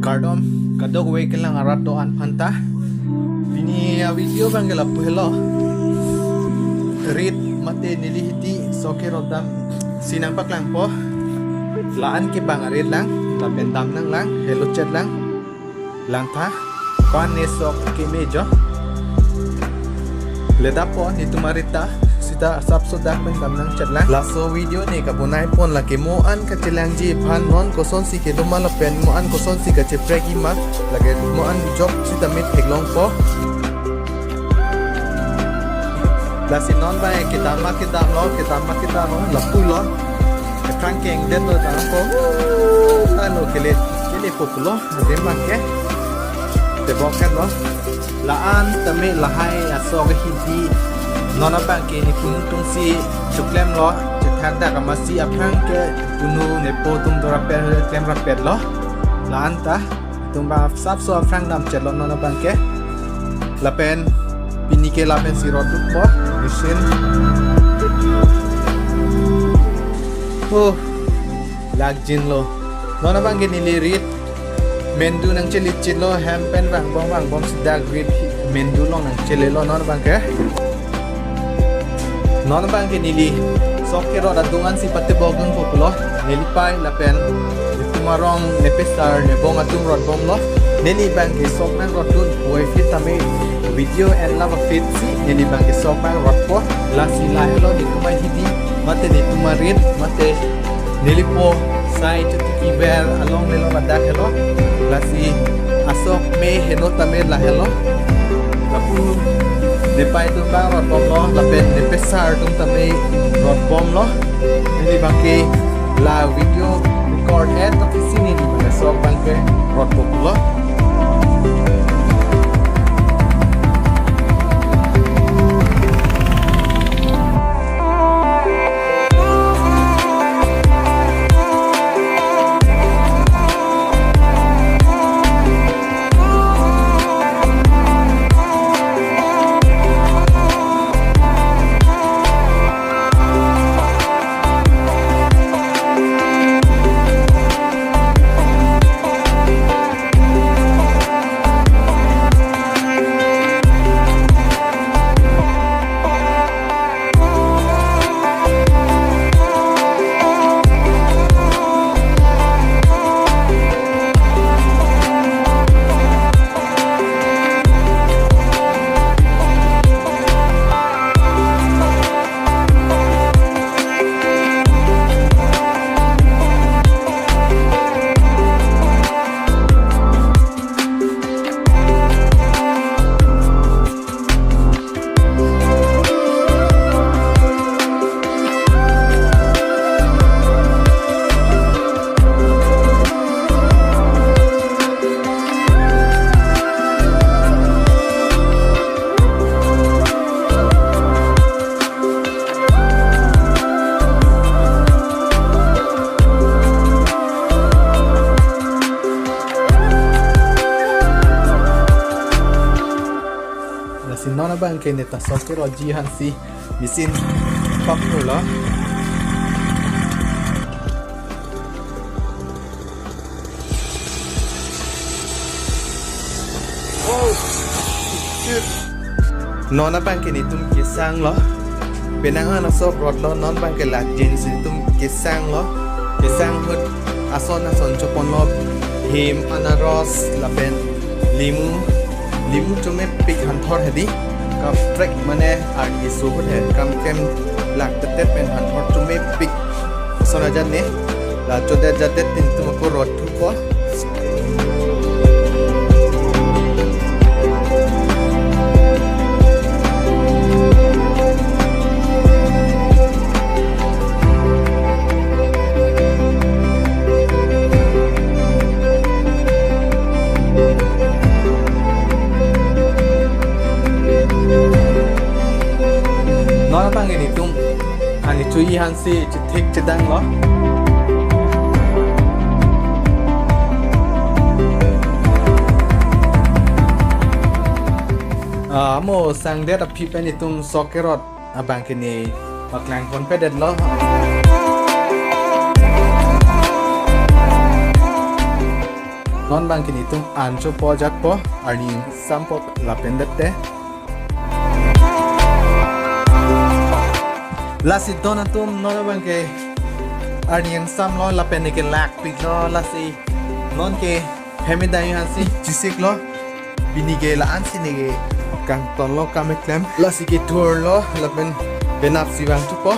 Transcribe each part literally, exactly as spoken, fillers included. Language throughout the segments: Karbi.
Kardom, kadokave kelang arat do-an aphanta. Pini a-video abang ke lapu helo. Rit mate neli hiti sok kerot damsi nangpaklangpo. La-an ke bang arit lang, lapen dam nanglang, helo chet lang. Langtha, ko-an ne sok keme jo. Ledappo netum arit ta, sita asapso dak pen dam nangchet lang. Laso video ne kabonai pon lake mo-an kachelangji aphan, non kosonsi kedo ma lapen mo-an kosonsi kacheprek-i ma, lake mo-an job sita me theklongpo. Lasi non abang kedam ma kedamlo, kedam ma kedamlo, lapulo. Aphrang kengdetlo tangpo. Ano kele, kelepo pulo, adim abang ke. Tebok kan lo. La-an tame lahai asok hidi. Non abang ke ne punu tungsi cheklemlo, chethakdak amatsi aphrang ke punu nepo atum do rapet, klem rapetlo. La-an ta. Netum abang asapso aphrang damchetlo non abang ke. Lapen pini ke lapensi rotdunpo machine. Oh, lakjinlo. Non abang ke neli rit mendu nangchele chitlo, hem pen vangbom vangbomsi dak rit mendu along nangchelelo non abang ke. Non abang ke neli sok kerot adung ansi patebok dunpo pulo. Neli pei lapen netum arong nepesar nebong atum rotbomlo. Neli abang ke sok nangrotdun puvoiphit tame video en lava phit si neli abang ke sok nangrotpo. Lasi lahelo netum ahidi mate netum arit mate nelipo sai chotiki ver along lelo ladak helo. Lasi asok me heno tame lahelo. Lapu nepei atum abang rotbomlo, lapen nepesar atum tame rotbomlo. Neli abang ke la video record-et tokisi neli abang ke sok abang ke rotbomlo. Lasi non abang ke neta sok kerotji aphansi machine paklo. Oh, shit. Non abang ke netum kesanglo. Penang an asok rotlo, non abang ke lakjinsi netum kesanglo. Kesang ahut ason ason choponlo. Hem, anaros, lapen limu. Limu chomepik hanthor hedi. Kaprek mane arni so ahut he. Kam kem lak tetet pen hanthor chomepik. Ason ajat ne. La chodet jadet tin netum ako rot thupo. Non abang ke netum ani chui aphansi chethik chedanglo. Ah, mo sangdet aphi pen netum sok kerot abang ke ne paklang ponpedetlo. Non abangke nelitum an chopo jakpo, arni ingsampo lapen dette. Lasi don atum, non abangke arni ingsamlo lapen neke lakpiklo, lasi nonke pemedai hansi chisiklo. Pini ke la-ansi neke kangtonlo, kam keklem. Lasi kethurlo lapen penapsi vangthupo.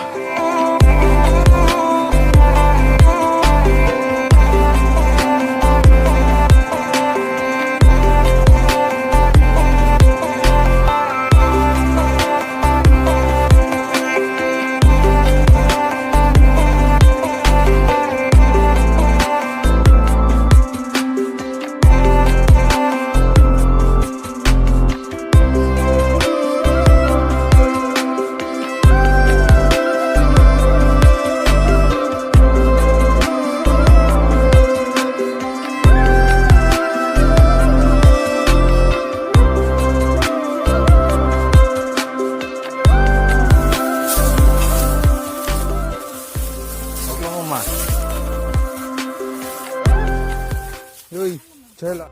Oklahoma. Yoi, chela.